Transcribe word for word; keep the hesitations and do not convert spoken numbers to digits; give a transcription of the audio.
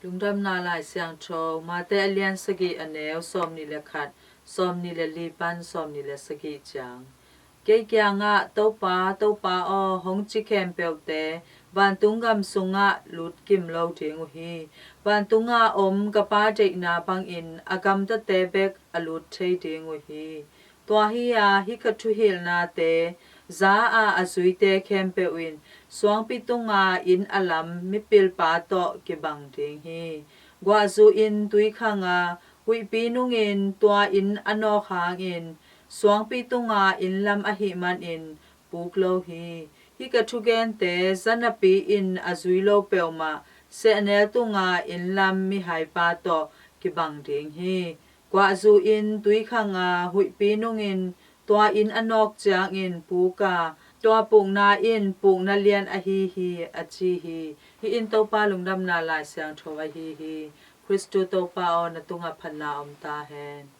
Lungdamna Lai Siangtho, Mate a lian sagih, a neu sawmnih le khat, sawmnih le li pan sawmnih le sagih ciang. Kei kiangah, Topa, Topa aw, hong ci khempeuhte vantung gam sungah lut kim lo ding uh hi. Vantunga om ka Pa deihna bangin a gamtate bek a lut thei ding uh hi. Tua hi-a hih ka thuhilhnate za a, a zuite khempeuh in suangpi tunga inn a lam mipilpa tawh kibang ding hi. Guahzu in tui khanga huihpi nungin tua inn a nawk hangin suangpi tunga inn lam ahih manin puk lo hi. Hih ka thugente za napi-in a zui lo peuhmah sehnel tunga inn lam mihaipa tawh kibang ding hi. Guahzu in tui khanga huihpi nungin tua inn a nawk ciangin puk a, tua pukna in pukna lian ahi hi, a ci hi. Hih in Topa Lungdamna Lai Siangtho ahi hi. Khristu Topa aw, na tungah phatna om ta hen.